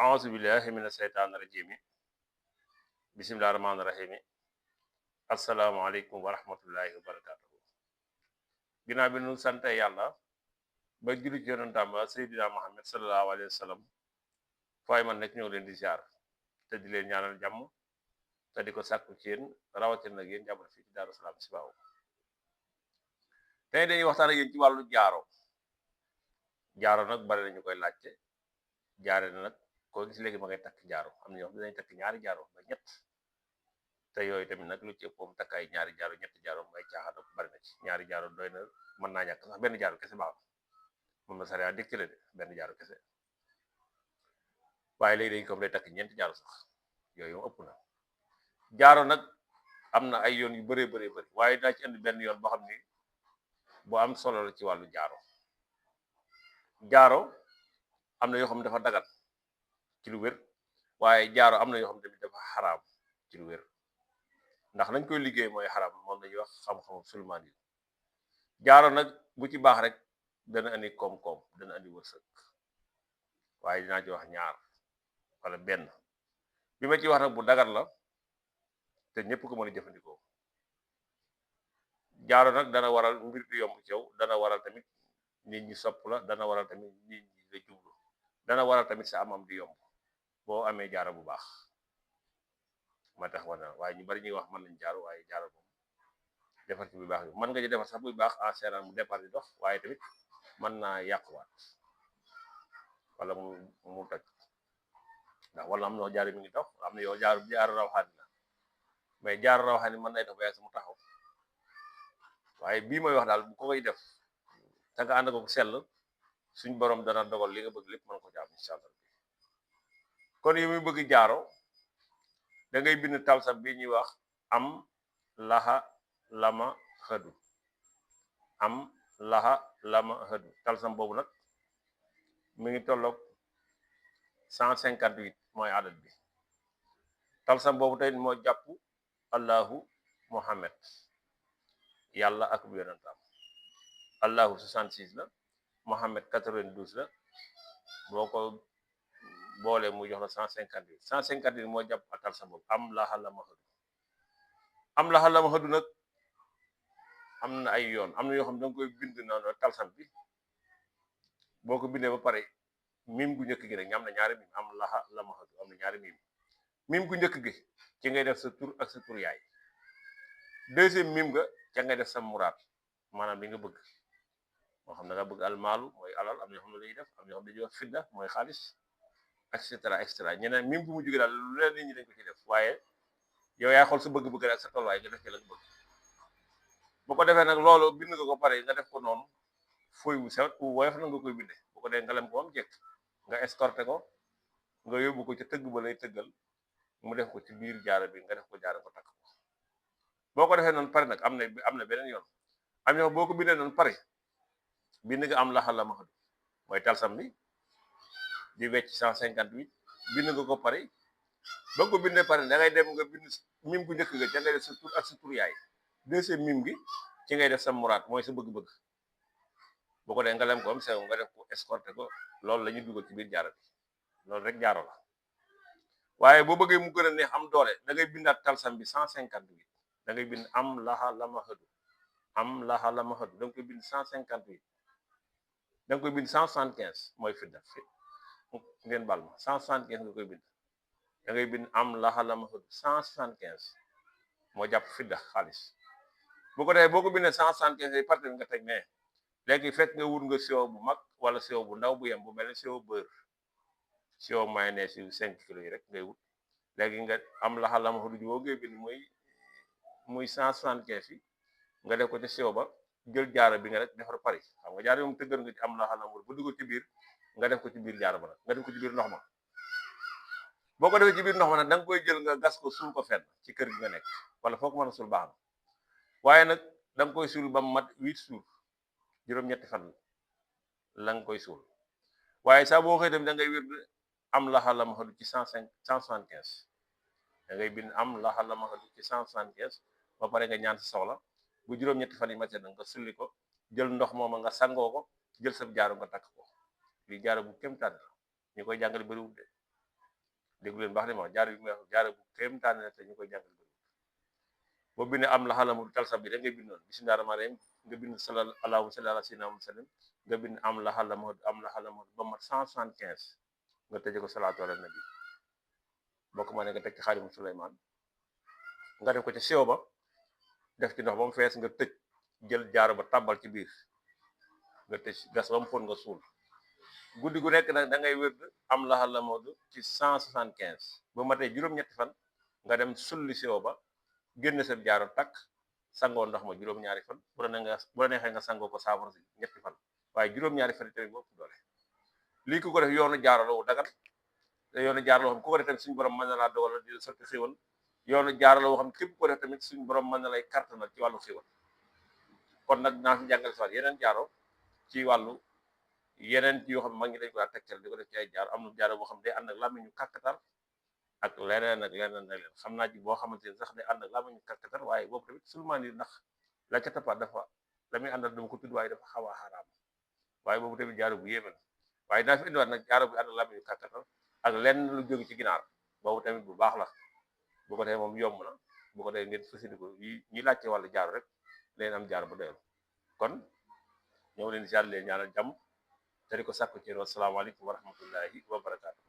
auzu billahi mina seytaani rajimi bismillahi rahmaani rahimi asalaamaaleykum wa rahmatullahi wa barakatuhu ginnaaw bi nu sante yàlla ba julli ci yonentam ba seydina muhammad sallallahu alayhi wa sallam fooy man nekk ñoo leen di ziar te di leen ñaanal jàmm te di ko sàkku ci yéen rawatina nag yéen jàmm fii ci Daaru Salaam si baaw tey dañuy waxtaan ak yéen ci wàllu jaaro nag bari nañu koy laajte jaare na nag koo gis léegi ma ngay takk jaaro am na ñoo xam dinañ takk ñaari jaaro ba ñett te yooyu tamit nag lu ci ëpp moom takk ay ñaari jaaro ñetti jaaro ay caaxaan bari na ci ñaari jaaro doy na mën naa ñàkk sax benn jaaro kese baax moom la sariya dicté de benn jaaro kese waaye léegi dañ ko day takk ñeenti jaaro sax yooyu moom ëpp na jaaro nag am na ay yoon yu bëree bëri waaye daa ci indi benn yoon boo xam ni bu am solo la ci wàllu jaaro am na yoo xam ne dafa dagat ci lu wér waaye jaaro am na yoo xam ne tamit dafa xaraam ci lu wér ndax nañ koy liggéey mooy xaraam moom lañuy wax xam-xamu sulmaan yi jaaro nag bu ci baax rek dana andi koom-koom dana andi wërsëg waaye dinaa ci wax ñaar wala benn bi ma ci wax nag bu dagat la te ñëpp ko mën a jëfandikoo jaaro nag dana waral mbir di yomb ci yow dana waral tamit nit ñi sopp la dana waral tamit nit ñi la jublu dana waral tamit sa amam di yomb boo amee jaaro bu baax ma tax wana waaye ñu bari ñuy wax mën nañ jaaro waaye jaaro moom defar ci bu baax bi mën nga ci defar sax buy baax en général mu départ di dox waaye tamit mën naa yàquwaat wala mu toj ndax wala am na jaaro mi ngi dox am na yow jaaro rawxaani la mais jaaro rawxaani mën nay dox ba mu taxaw waaye bii mooy wax daal bu ko koy def te nga ànd ko sell suñ borom dana dogal li nga bëgg lépp mën ko ci am incha allah kon yi muy bëgg jaaro da ngay bind talsam bi ñuy wax am laxa lama xëdu am laxa lama xëdu talsam boobu nag mi ngi tolloog 158 mooy adat bi talsam boobu tey moo jàpp allahu muhammad yàlla ak bu yonentam allahu 66 la muhammad 92 la boo ko boole mu jox la 158 moo jàpp ak talsam boobu am laxa lama xëdu am laxa lama xëdu nag am na ay yoon am na yoo xam ne danga koy bind noonu talsam bi boo ko bindee ba pare mim gu njëkk gi rek ñu am na ñaari mim am laxa lama xëdu am na ñaari mim gu njëkk gi ci ngay def sa tur ak sa tur yaay deuxième mim nga ca ngay def sa muraad maanaam li nga bëgg moo xam ne nga bëgg almaalu mooy alal am na yoo xam ne lañuy def am na yoo xam ne dañuy wax fidda mooy xaalis et cetera ñeneen mim bu mu jógee daal lu leen nit ñi dañ ko ci def waaye yow yaay xool sa bëgg-bëgg rek sa tolluwaay nga def ci la nga bëgg bu ko defee nag loolu bind nga ko pare nga def ko noonu fooy wu sewet wu woyof na nga koy binde bu ko dee nga lem ko am jekk nga escorté ko nga yóbbu ko ca tëgg ba lay tëggal mu def ko ci biir jaaro bi nga def ko jaaro ko takk ko boo ko defee noonu pare nag am na beneen yoon am yoon boo ko bindee noonu pare bind nga am laxa la ma xadu mooy talsam bi di wecc 158 bind nga ko pare ba ko bindee pare da ngay dem nga bind mim gu njëkk nga ca ngay def sa tur ak sa tur yaay deuxième mim gi ci ngay def sa muraad mooy sa bëgg-bëgg boo ko dee nga lem ko am sew nga def ko escorté ko loolu la ñuy dugal ci biir jaaro bi loolu rek jaaro la waaye boo bëggee mu gën a neex am doole da ngay bindaat talsam bi 158 da ngay bind am laxa lama xëdu am laxa lama xëdu da nga koy bind 158 da nga koy bind 175 mooy fidda ngeen bal ma 175 nga koy bind da ngay bind am laxa lama xëdu 175 moo jàpp fidda xaalis bu ko defee boo ko bindee 175 yi parti nga teg ne léegi fekk nga wut nga siwo bu mag wala siwo bu ndaw bu yem bu mel ne siwo beurre siwo mayonnaise yu 5 kilos yi rek ngay wut léegi nga am laxa lama xëdu ji boo ngay bind muy 175 yi nga def ko ci siwo ba jël jaaro bi nga rek defar pari xam nga jaaro yi moom tëggal nga ci am laxa lama xëdu ba dugg ci biir nga def ko ci biir jaaro ba nag nga def ko ci biir ndox ma boo ko defee ci biir ndox ma nag da nga koy jël nga gas ko suul ko fenn ci kër gi nga nekk wala foo ko mën a suul baax na waaye nag da nga koy suul ba mu mat 8 suul juróom-ñetti fan la nga koy suul waaye saa boo xëy dem da ngay wér am laxa lama xëdu ci 175 da ngay bind am laxa lama xëdu ci 175 ba pare nga ñaan sa soxla bu juróom-ñetti fan yi matee nag nga sulli ko jël ndox mooma nga sangoo ko jël sa jaaro nga takk ko li jaaro bu kéemtaan la ñu koy jàngale bariwul de déglu leen baax li ma wax jaaro bi may wax jaaro bu kéemtaane la te ñu koy jàngal bëri boo bindee am la xalamu talsam bi da ngay bind noonu bismillah rahmaan rahim nga bind allahumma salli ala sayyidina Muhammad sallam nga bind am la xalamu ba mat 175 nga tëje ko salaatu ala nabi boo ko mënee nga teg ci xaadimu Suleymaan nga def ko ci sew ba def ci ndox ba mu fees nga tëj jël jaaro ba tàbbal ci biir nga tëj gas ba mu fóot nga suul guddi gu nekk nag da ngay wérd am la xala moodu ci 175 ba matee juróom-ñetti fan nga dem sulli sew ba génn sa jaaro takk sangoo ndox ma juróom-ñaari fan bu la neexee nga sangoo ko saafara si ñetti fan waaye juróom-ñaari fan yi tamit bopp doole lii ku ko def yoonu jaaro la wu dagat te yoonu jaaro la woo xam ku ko def tamit suñu borom mën na laa dogal di sotti xéwal yoonu jaaro la woo xam képp ko def tamit suñu borom mën na lay kartanal ci wàllu xéwal kon nag naa fi jàngal si yeneen jaaro ci wàllu yeneen yoo xam ne mag ñi dañ ko daan tegtal di ko def ci ay jaaro am na jaaro boo xam day ànd ak làmmiñu kàkkatar ak leneen ak leneen ak leneen xam naa ci boo xamante ne sax day ànd ak làmmiñu kàkkatar waaye boobu tamit sulmaan yi ndax la ca tappaat dafa la muy àndal dama ko tudd waaye dafa xaw a xaraam waaye boobu tamit jaaro bu yéeme la waaye naa fi indiwaat nag jaaro bu ànd ak làmmiñu kàkkatar ak lenn lu jóge ci ginaar boobu tamit bu baax la bu ko defee moom yomb na bu ko defee ngeen fasidi ko ñi laajte wàllu jaaro rek leen am jaaro bu doyal kon ñëw leen ziar leen ñaanal jàmm te di ko sàkku ci wasalaamaaleykum wa rahmatullahi wa barakaatu